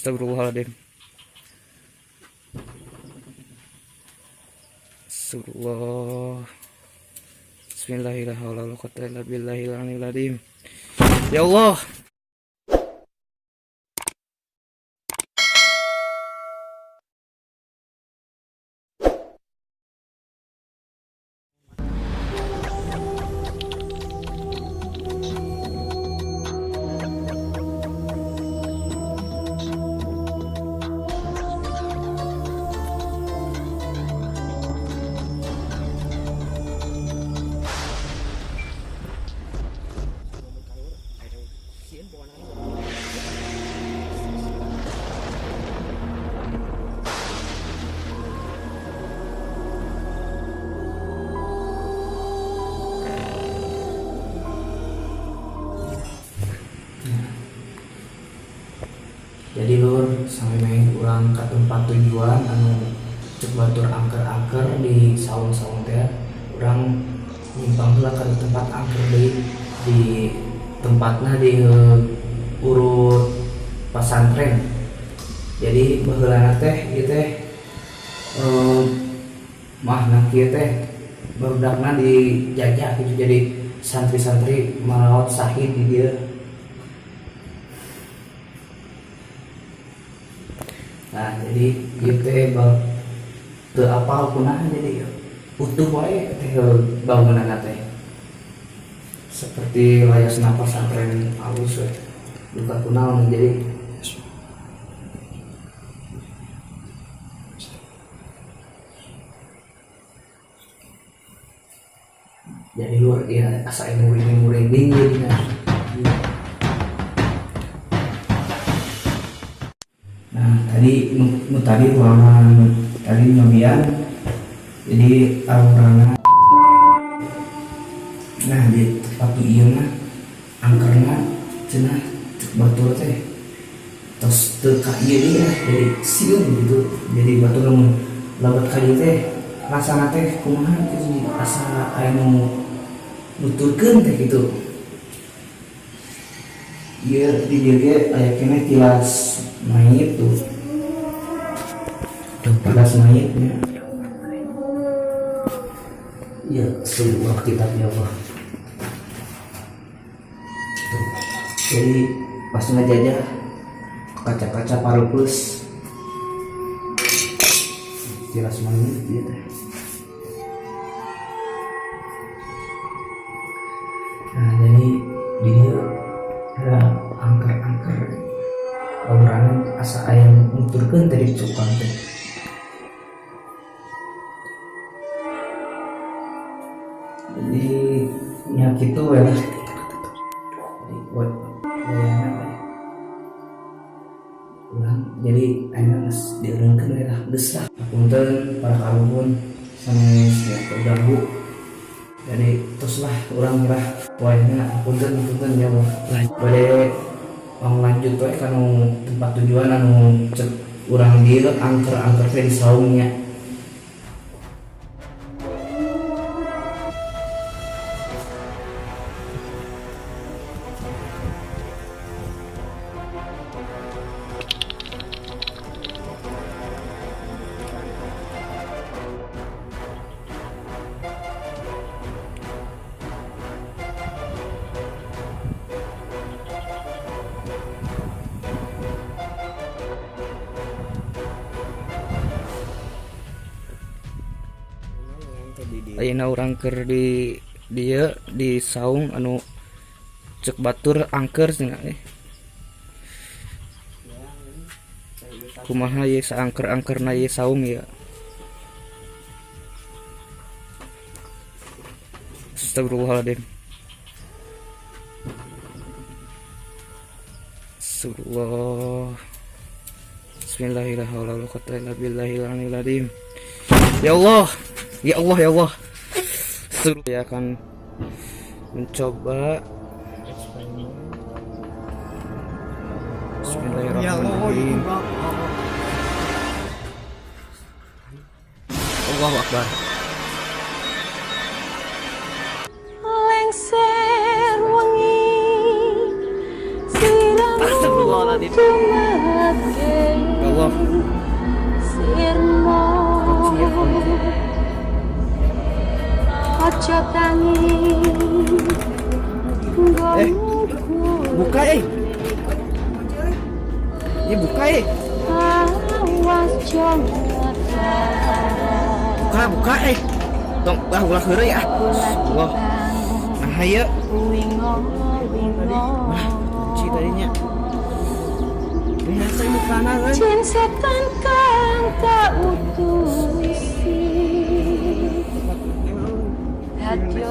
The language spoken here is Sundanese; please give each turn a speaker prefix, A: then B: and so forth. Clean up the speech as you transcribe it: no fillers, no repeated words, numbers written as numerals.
A: Astagfirullahaladzim. Astagfirullah. Bismillahirrahmanirrahim. Ya Allah.
B: Jadi lur, sampai urang ke tempat tujuan anu cek batur angker-angker di saung-saung teh, urang nyimpang heula ke tempat angker deui, di tempatna di urut pasantren. Jadi baheulana teh ieu teh mahna kieu teh barudakna dijajah gitu, jadi santri-santri maraot sahid di dieu. Nah, jadi ieu teh teu apal kunaha, jadi utuh wae teh bangunanna teh. Seperti layakna pesantren alus we. Duka kunaon, jadi luar dia asa merinding jadinya. Nah, tadi nu tadi ruangan tadi nyobian, jadi aurana. Nah, di tempat nu ieu mah angkerna cenah cek batur teh tos teu ka ieu deui lah, jadi sieun gitu. Jadi batur lamun lebet ka dieu teh rasana teh kumaha gitu, asa aya nu nuturkeun teh gitu. Ieu di dieu ge aya keneh tilas mayit tuh. Tilas mayitnya. Ya, sebuah kitab, ya Allah. Tuh. Jadi pas ngajajah kaca-kaca plus tilas mayit gitu. Nah, jadi di dieu ada angker-angker, aurana asa aya nuturkeun tadi cukang teh. Jadi nya kitu we lah. Jadi wayahna teh urang jadi ayeuna geus dieureungkeun we lah, geus lah. Punten para karuhun sanes ya terganggu. Jadi terus lah urang lah wayahna, punten punten ya Allah. Bade pang lanjut we kanu tempat tujuan anu cek urang dieu angker-angker teh di saungnya. Ayeuna urang keur di dieu di saung anu cek batur angker cenah eh. Kumaha ye saangker-angkerna ye saung ya. Astagfirullahaladzim. Astagfirullah. Bismillahirrahmanirrahim. Ya Allah. Ya Allah, ya Allah. Saya akan mencoba. Bismillahirrahmanirrahim. Allahu Akbar.
C: Lengser wengi.
A: Astagfirullahaladzim.
C: Tumake
A: Ya Allah.
C: Sirna.
A: Kunci ya, kunci.
C: Aja tangi.
A: Eh, buka eh. Ini buka eh.
C: Awas jangan.
A: Buka, buka eh. Tong, ah, ulah heureuy ah. Allah. Nah, ayo.
C: Wingo wingo.
A: Wah, kunci tadinya. Biasa bukana kan.
C: Jin setan kang tak utusi. Hadyo.